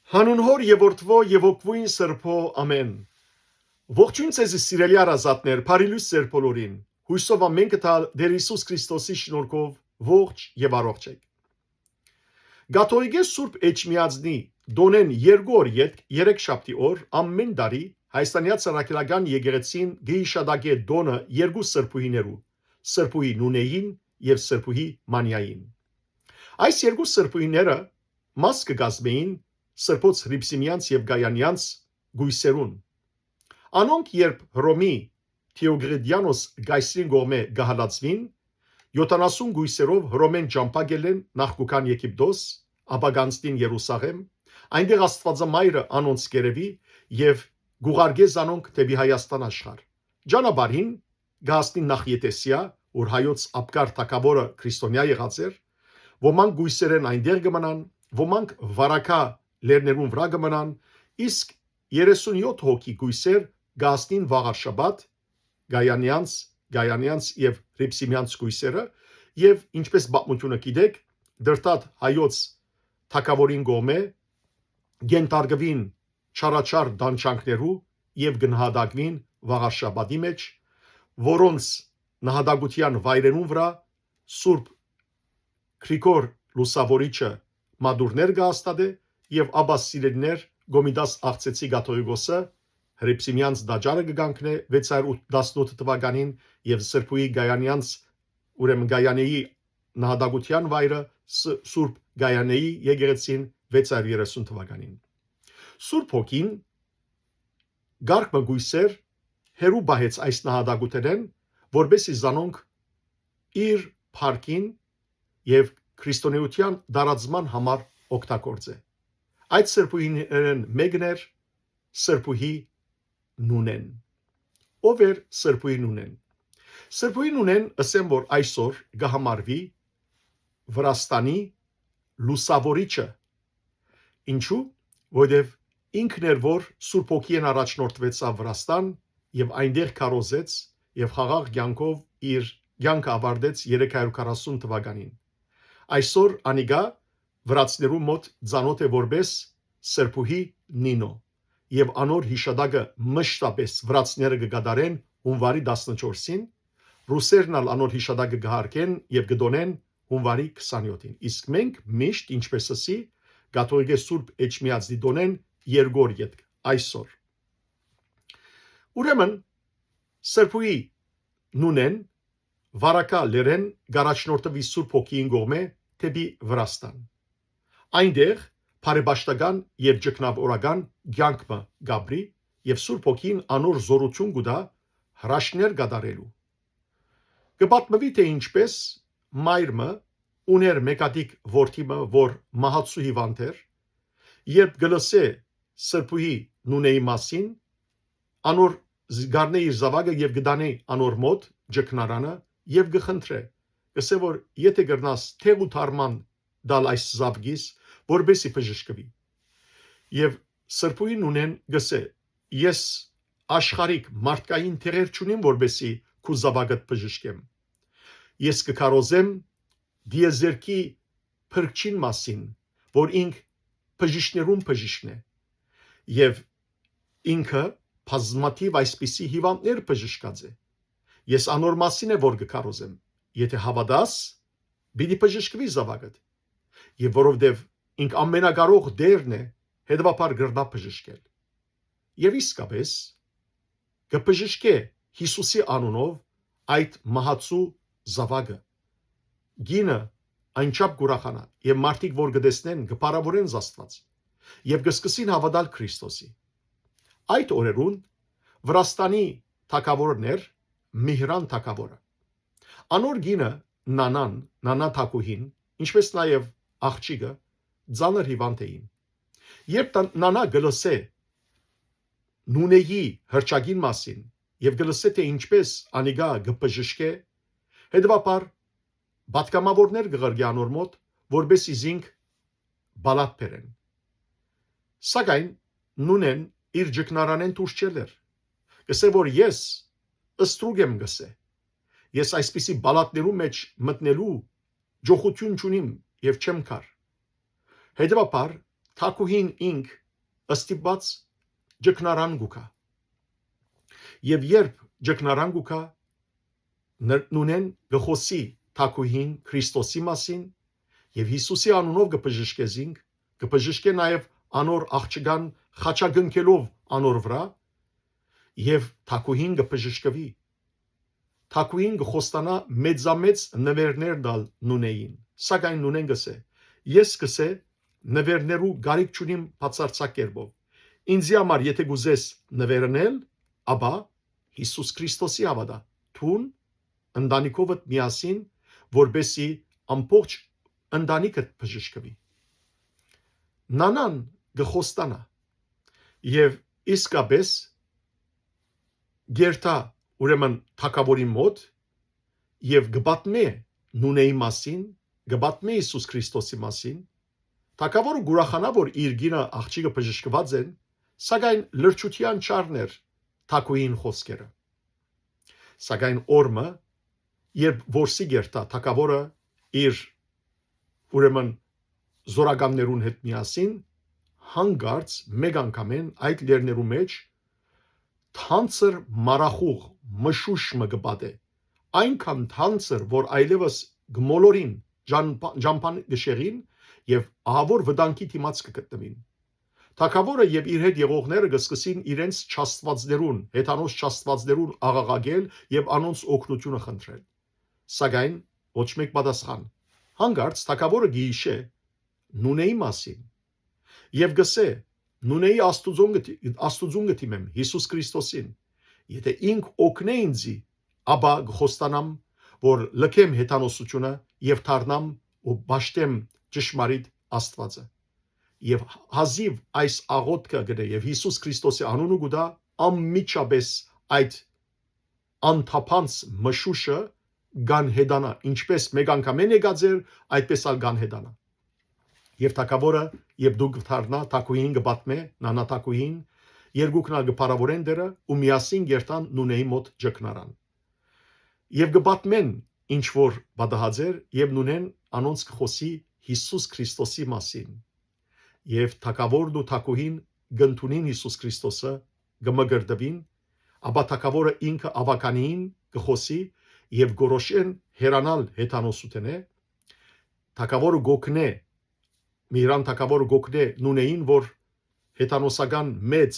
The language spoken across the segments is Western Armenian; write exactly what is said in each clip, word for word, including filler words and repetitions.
Հանուն Հօր եւ Որդւոյ եւ Հոգւոյն Սրբոյ, ամէն։ Ողջոյն ձեզի, սիրելի հարազատներ, բարի լոյս ձեր բոլորին։ Յոյսով ամէնքը տալ Տէր Յիսուս Քրիստոսի շնորհքով ողջ եւ առողջ եք։ Կաթողիկէ Սուրբ Էջմիածնի տօնէն երկու օր ետք, երեքշաբթի օր, ամէն տարի Հայաստանեայ Առաքելական Եկեղեցին կը յիշատակէ տօնը երկու սրբուհիներու, սրբուհի Նունեին եւ սրբուհի Մանիային։ Այս երկու սրբուհիները մաս կը կազմէին սրբոց Հռիփսիմեանց եւ Կայանեանց կոյսերուն։ Անոնք երբ Հռոմի Դիոկլետիանոս կայսրին կողմէ կը հալածուին, յոթանասուն կոյսերով Հռոմէն ճամբայ կ'ելլեն նախ կու գան Եգիպտոս, ապա կ'անցնին Երուսաղէմ, այնտեղ Աստուածամայրը անոնց կ'երեւի եւ կ'ուղարկէ զանոնք դէպի Հայաստան աշխարհ։ Ճանապարհին կը հասնին նախ Եթեսիա, ուր հայոց աբկար թագաւորը քրիստոնեայ եղած էր, ոմանք կոյսերէն այնտեղ կը մնան, ոմանք Վարակա լեռներուն վրայ կը մնան, իսկ երեսունյոթ հոգի կոյսեր կը հասնին վաղարշաբաթ, Կայանեանց, Կայանեանց եւ Հռիփսիմեանց կոյսերը, եւ ինչպես պատմութիւնը գիտէք, դրդատ հայոց թագաւորին կողմէ կ'ենթարկուին չարաչար տանջանքներու եւ կը նահատակուին վաղարշաբաթի մէջ, որոնց նահատակութեան վայրերուն վրայ Սուրբ Գրիգոր Լուսաւորիչը մատուռներ կը հաստատէ եւ ապա սիրելիներ Կոմիտաս Աղցեցի կաթողիկոսը Հռիփսիմեանց տաճարը կը կանգնէ վեց հարյուր ութ, տասնութ թուականին եւ Սրբուհի Կայանեանց, ուրեմն Կայանեի նահատակութեան վայրը Ս-, Սուրբ Կայանեի եկեղեցին վեց հարյուր երեսուն թուականին։ Սուրբ Հոգին կարգ մը կոյսեր հեռու պահեց այս նահատակութենէն, որպեսզի զանոնք իր փառքին եւ քրիստոնէութեան տարածման համար օգտագործէ։ Այդ սրբուհիներէն մէկն էր սրբուհի Նունեն։ Ո՞վ էր սրբուհի Նունեն։ Սրբուհի Նունեն, ըսեմ որ այսօր կը համարուի Վրաստանի լուսաւորիչը։ Ինչու՞։ Որովհետեւ ինքն էր, որ Սուրբ Հոգիէն առաջնորդուեցաւ Վրաստան եւ այնտեղ քարոզեց եւ խաղաղ կեանքով իր կեանքը աւարտեց երեք հարյուր քառասուն թուականին։ Այսօր անիկա վրացիներու մօտ ծանօթ է որպէս Սրբուհի Նինո, եւ անոր յիշատակը մշտապէս վրացիները կը կատարեն յունուարի տասնչորսին, ռուսերն ալ անոր յիշատակը կը յարգեն եւ կը տօնեն յունուարի քսանյոթին, իսկ մենք միշտ, ինչպես ըսի, կաթողիկէ Սուրբ Էջմիածնի տօնէն երկու օր ետք, այսօր։ Ուրեմն, Սրբուհի Նունեն Վարակա լեռէն կ'առաջնորդուի Սուրբ Հոգիին կողմէ դէպի Վրաստան։ Այնտեղ բարեպաշտական եւ ճգնաւորական կեանք մը կ'ապրի եւ Սուրբ Հոգին անոր զօրութիւն կու տայ հրաշքներ կատարելու։ Կը պատմուի, թէ ինչպէս մայր մը ունէր մեկատիկ որդի մը, որ մահացու հիւանդ էր, երբ կը լսէ Սրբուհի Նունեի մասին, անոր զ-, կ'առնէ իր զաւակը եւ կը տանէ անոր մօտ ճգնարանը եւ կը խնդրէ, կ'ըսէ որ եթէ կրնաս թեղ ու թարման տալ այս զաւկիս, որպեսզի բժշկուի։ Եւ Սրբուհի Նունեն կ'ըսէ. «Ես աշխարհիկ մարդկային թեղեր չունիմ, որպեսզի քու զաւակդ բժշկեմ։ Ես կը քարոզեմ դիեզերքի փրկչին մասին, որ ինք բժիշկներուն բժիշկն է, եւ ինքը բազմաթիւ այսպիսի հիւանդներ բժշկած է։ Ես անոր մասին է, որ կը քարոզեմ։ Եթէ հաւատաս, պիտի բժշկուի զաւակդ, եւ որովհետեւ ինք ամենակարող Տէրն է, հետեւաբար կրնայ բժշկել»։ Եւ իսկապէս, կը բժշկէ Յիսուսի անունով այդ մահացու զաւակը։ Կինը այնչափ կ'ուրախանայ, եւ մարդիկ որ կը տեսնեն, կը փառաւորեն Աստուած եւ կը սկսին հաւատալ Քրիստոսի։ Այդ օրերուն Վրաստանի թագաւորն էր Միհրան թագաւորը։ Անոր կինը Նանան, Նանա թագուհին, ինչպէս նաեւ աղջիկը, ծանր հիւանդ էին։ Երբ տան-, Նանա կը լսէ Նունեի հրճակին մասին եւ կը լսէ, թէ ինչպէս անիկա կը բժշկէ, հետեւաբար պատգամաւորներ կը ղրկէ անոր մօտ, որպէս զի զինք բալատ բերեն։ Սակայն Նունեն իր ճգնարանէն դուրս չելլեր։ Կ'ըսէ որ ես ստրուկ եմ, կ'ըսէ։ Ես այսպիսի բալատներու մէջ մտնելու ճոխութիւն չունիմ եւ չեմ գար։ Հետեւաբար թագուհին ինք ստիպուած ճգնարան կու գայ։ Եւ երբ ճգնարան կու գայ, նր-, Նունեն կը խօսի թագուհին Քրիստոսի մասին եւ Յիսուսի անունով կը բժշկէ զինք, կը բժշկէ նաեւ անոր աղջկան խաչակնքելով անոր վրայ եւ թագուհին կը բժշկուի։ Թագուհին կը խոստանայ մեծամեծ նուէրներ տալ Նունեին, սակայն Նունեն կ'ըսէ. «Ես կ'ըսէ նուէրներու կարիք չունիմ բացարձակ կերպով։ Ինծի համար եթէ կ'ուզես նուէր ընել, ապա Յիսուս Քրիստոսի հաւատա, դուն ընտանիքովդ միասին, որպեսզի ամբողջ ընտանիքդ բժշկուի»։ Նանան կը խոստանայ եւ իսկապէս կ'երթայ ուրեմն թագաւորին մօտ եւ կը պատմէ Նունեի մասին, կը պատմէ Յիսուս Քրիստոսի մասին։ Թագաւորը կ'ուրախանայ, որ իր կինը աղջիկը բժշկուած են, սակայն լրջութեան չառներ թագուհին խօսքերը։ Սակայն օր մը, երբ որսի կ'երթայ թագաւորը իր, ուրեմն, զօրականներուն հետ միասին, հանկարծ մէկ անգամէն այդ լեռներու մէջ թանձր մառախուղ, մշուշ մը կը պատէ, այնքան թանձր, որ այլեւս կը մոլորին, ճամփան կը շեղին եւ ահաւոր վտանգի դիմաց կը գտնուին։ Թագաւորը եւ իր հետ եղողները կը սկսին իրենց չաստուածներուն, հեթանոս չաստուածներուն աղաղակել եւ անոնց օգնութիւնը խնդրել։ Սակայն ոչ մէկ պատասխան։ Հանկարծ թագաւորը կը յիշէ Նունեի մասին եւ կ'ըսէ. «Նունեի Աստուծուն կը դի-, Աստուծուն կը դիմեմ, Յիսուս Քրիստոսին։ Եթէ ինք օգնէ ինծի, ապա կը խոստանամ, որ լքեմ հեթանոսութիւնը եւ դառնամ ու պաշտեմ ճշմարիտ Աստուածը»։ Եւ հազիւ այս աղօթքը կ'ընէ եւ Յիսուս Քրիստոսի անունը կու տայ, անմիջապէս այդ անթափանց մշուշը կ'անհետանայ, ինչպէս մէկ անգամէն եկած էր, այդպէս ալ կ'անհետանայ։ Եւ թագաւորը, երբ դուք դառնայ թագուհին, կը պատմէ Նանա թագուհին, երկուքն ալ կը փառաւորեն Տէրը ու միասին կ'երթան Նունեի մօտ ճգնարան։ Եւ կը պատմեն ինչ որ պատահած էր, եւ Նունեն անոնց կը խօսի Յիսուս Քրիստոսի մասին։ Եւ թագաւորն ու թագուհին կ'ընդունին Յիսուս Քրիստոսը, կը մկրտուին, ապա թագաւորը ինքը աւագանիին կը խօսի եւ կ'որոշեն հեռանալ հեթանոսութենէ։ Թագաւորը կ'օգնէ, Միհրան թագաւորը կ'օգնէ Նունեին, որ հեթանոսական մեծ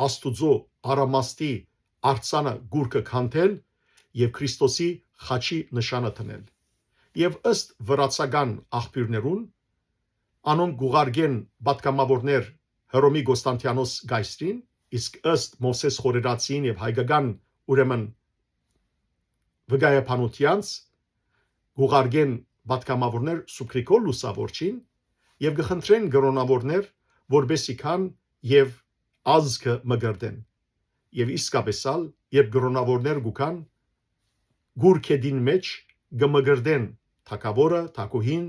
Աստուծոյ արամաստի արձանը կուռքը քանդել եւ Քրիստոսի խաչի նշանը դնել։ Եւ ըստ վրացական աղբիւրներուն, անոնք կ'ուղարկեն պատգամաւորներ Հռոմի Կոստանդիանոս կայսրին, իսկ ըստ Մովսէս Խորերացիին եւ հայկական, ուրեմն, վկայաբանութեանց, կ'ուղարկեն պատգամաւորներ Սուքրիկոր լուսաւորչին եւ կը խնդրեն կրոնաւորներ, որպէսզի գան եւ ազգը մկրտեն։ Եւ իսկապէս ալ, երբ կրոնաւորներ կու գան, կուռ գետին մէջ կը մկրտեն թագաւորը, թագուհին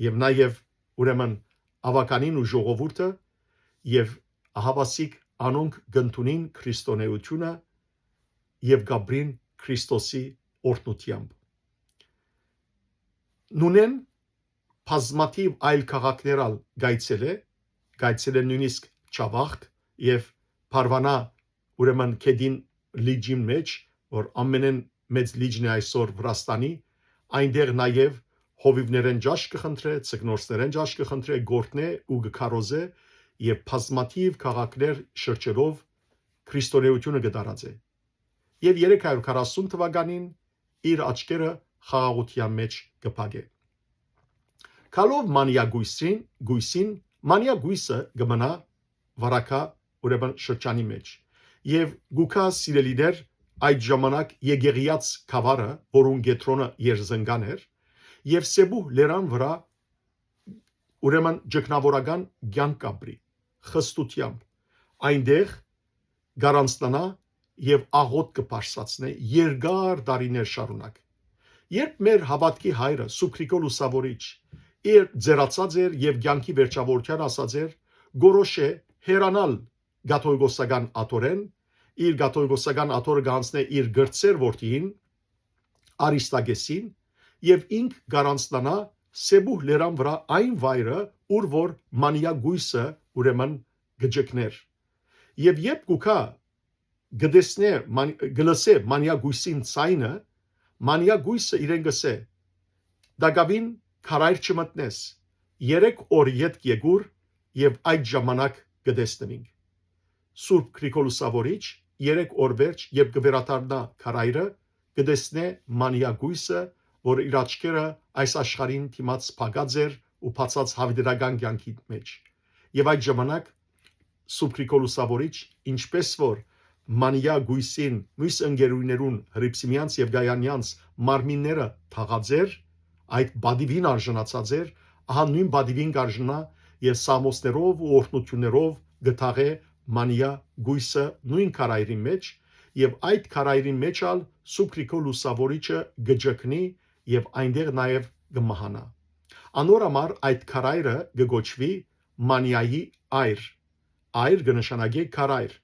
եւ նաեւ, ուրեմն, աւագանին ու ժողովուրդը, եւ ահաւասիկ անոնք կ'ընդունին քրիստոնէութիւնը եւ կ'ապրին Քրիստոսի օրհնութեամբ։ Նունեն բազմաթիւ այլ քաղաքներ ալ կայցելէ, կայցելէ նոյնիսկ Չավախք եւ Փարվանա, ուրեմն, գետին լիճին մէջ, որ ամենէն մեծ լիճն է այսօր Վրաստանի, այնտեղ նաեւ հովիւներէն ճաշ կը խնդրէ, ձկնորսներէն ճաշ կը խնդրէ, կ'օրհնէ ու կը քարոզէ եւ բազմաթիւ քաղաքներ շրջելով քրիստոնէութիւնը կը տարածէ։ Եւ երեք հարիւր քառասուն թուականին իր աչքերը խաղաղութեան մէջ կը փակէ։ Գալով Մանիա կոյսին, կոյսին, Մանիա կոյսը կը մնայ Վարագա, ուրեմն, շրջանի մէջ։ Եւ կու գայ, սիրելիներ, այդ ժամանակ Եկեղիած գաւառը, որուն կեդրոնը Երզնկան էր, եւ Սեբուհ լերան վրայ, ուրեմն, ճգնաւորական կեանք կ'ապրի, խստութեամբ։ Այնտեղ կ'առանձնանայ եւ աղօթք կը բարձրացնէ երկար տարիներ շարունակ։ Երբ մեր հաւատքի հայրը, Սուքրիկոր լուսաւորիչ, իր ձեռացած էր եւ կեանքի վերջաւորութեան հասած էր, կ'որոշէ հեռանալ կաթողիկոսական աթոռէն, իր կաթողիկոսական աթոռը կ'անցնէ իր կրտսեր որդիին, Արիստակեսին, եւ ինք կ'առանձնանայ Սեբուհ լերան վրայ այն վայրը, ուր որ Մանիա կոյսը ուրեմն կը ճգնէր։ Եւ երբ կու գայ, կը տեսնէ, ման- կը լսէ Մանիա կոյսին ձայնը, Մանիա կոյսը իրեն կ'ըսէ. «Տակաւին քարայր չմտնես, երեք օր ետք եկուր եւ այդ ժամանակ կը տեսնուինք»։ Սուրբ Գրիգոր Լուսաւորիչ երեք օր վերջ, երբ կը վերադառնայ քարայրը, կը տեսնէ Մանիա կոյսը, որ իր աչքերը այս աշխարհին դիմաց փակած էր ու բացած հաւիտենական կեանքի մէջ։ Եւ այդ ժամանակ Սուրբ Գրիգոր Լուսաւորիչ, ինչպէս որ Մանիա կոյսին մյուս ընկերուհիներուն Հռիփսիմեանց եւ Գայանեանց մարմինները թաղած էր, այդ պատիւին արժանացած էր, ահա նոյն պատիւին կ'արժանայ եւ սաղմոսներով ու օրհնութիւններով կը թաղէ Մանիա կոյսը նոյն քարայրին մէջ, եւ այդ քարայրին մէջ ալ Սուրբ Գրիգոր Լուսաւորիչը կը ճգնի եւ այնտեղ նաեւ կը մահանայ։ Անոր համար այդ քարայրը կը կոչուի Մանիայի այր։ Այր կը նշանակէ քարայր,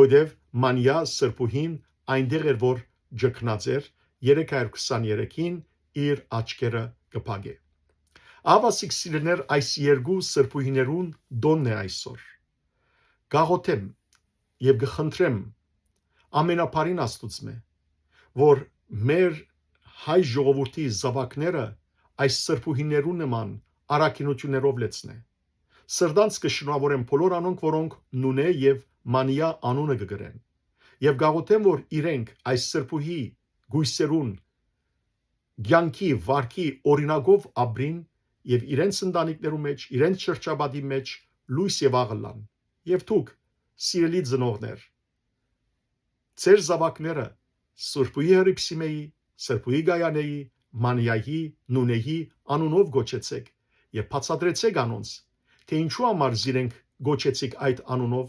որտեւ Մանիա սրբուհին այնտեղ էր, որ ճգնած էր, երեք հարյուր քսաներեքին իր աչքերը կը փակէ։ Ահա, սիրելիներ, այս երկու սրբուհիներուն տօնն է այսօր։ Կ'աղօթեմ եւ կը խնդրեմ ամենաբարին Աստուծմէ, որ մեր հայ ժողովուրդի զաւակները այս սրբուհիներուն նման առաքինութիւններով լեցնէ։ Սրտանց կը շնորհաւորեմ բոլոր անոնք, որոնք Նունէ եւ Մանիա անունը կը կրեն։ Եւ կ'աղօթեմ, որ իրենք այս սրբուհի կոյսերուն կեանքի, վարքի օրինակով ապրին եւ իրենց ընտանիքներու մէջ, իրենց շրջապատի մէջ լոյս եւ աղ ըլլան։ Եւ դուք, սիրելի ծնողներ, ձեր զաւակները Սրբուհի Հռիփսիմէի, Սրբուհի Գայանէի, Մանիայի, Նունէի անունով կոչեցէք եւ բացատրեցէք անոնց, թէ ինչու համար զիրենք կոչեցիք այդ անունով,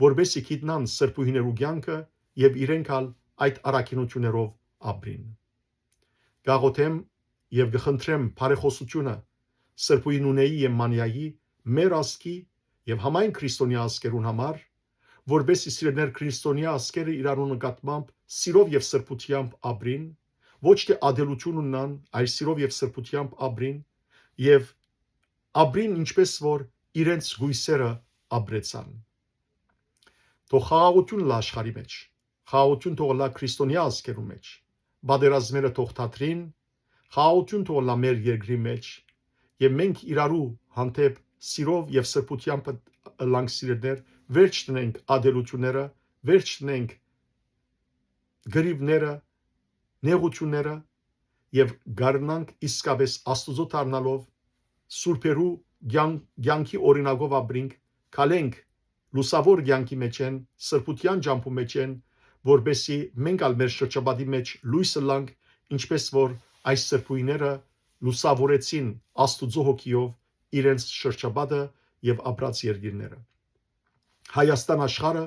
որպէս զի գիտնան սրբուհիներու կեանքը եւ իրենք ալ այդ առաքինութիւններով ապրին։ Կ'աղօթեմ եւ կը խնդրեմ բարեխօսութիւնը Սրբուհի Նունէի եւ Մանիայի մեր ազգի եւ համայն քրիստոնեայ ազգերուն համար, որպէս զի, սիրելիներ, քրիստոնեայ ազգերը իրարու նկատմամբ սիրով եւ սրբութեամբ ապրին, ոչ թէ ատելութիւն ուննան, այլ սիրով եւ սրբութեամբ ապրին եւ ապրին, ինչպէս որ իրենց կոյսերը ապրեցան։ Թող խաղաղութիւն ըլլայ աշխարհի մէջ, խաղաղութիւն թող ըլլայ քրիստոնեայ ազգերու մէջ, պատերազմները թող դադրին, խաղաղութիւն թող ըլլայ մեր երկրի մէջ եւ մենք իրարու հանդէպ սիրով եւ սրբութեամբ ըլլանք, սիրելիներ, վերջ դնենք ատելութիւնները, վերջ դնենք կռիւները, նեղութիւնները եւ գարնանք իսկապէս Աստուծոյ դառնալով, սուրբերու կեան- կեանքի օրինակով ապրինք, քալենք լուսաւոր կեանքի մէջէն, սրբութեան ճամբու մէջէն, որպէս զի մենք ալ մեր շրջապատի մէջ լոյս ըլլանք, ինչպէս որ այս սրբուհիները լուսաւորեցին Աստուծոյ հոգիով իրենց շրջապատը եւ ապրած երկիրները։ Հայաստան աշխարհը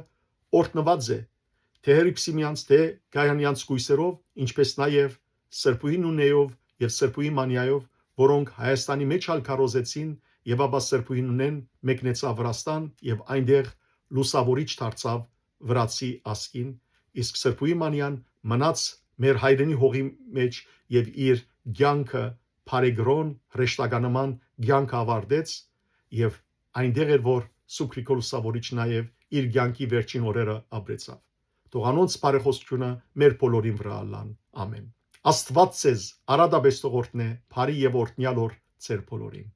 օրհնուած է թէ Հռիփսիմեանց, թէ Գայանեանց կոյսերով, ինչպէս նաեւ Սրբուհի Նունէով եւ Սրբուհի Մանիայով, որոնք Հայաստանի մէջ ալ քարոզեցին եւ ապա Սրբուհի Նունէն մեկնեցաւ Վրաստան եւ այնտեղ լուսաւորիչ դարձաւ վրացի ազգին, իսկ Սրբուհի Մանիան մնաց մեր հայրենի հողի մէջ եւ իր կեանքը բարեկրօն հրեշտականնման կեանքը աւարտեց եւ այնտեղ էր, որ Սուրբ Գրիգոր Լուսաւորիչ նաեւ իր կեանքի վերջին օրերը ապրեցաւ։ Թող անոնց բարեխօսութիւնը մեր բոլորին վրայ ըլլան։ Ամէն։ Աստուած ձեզ արատապէս թող օրհնէ, բարի եւ օրհնեալ օր ձեր բոլորին։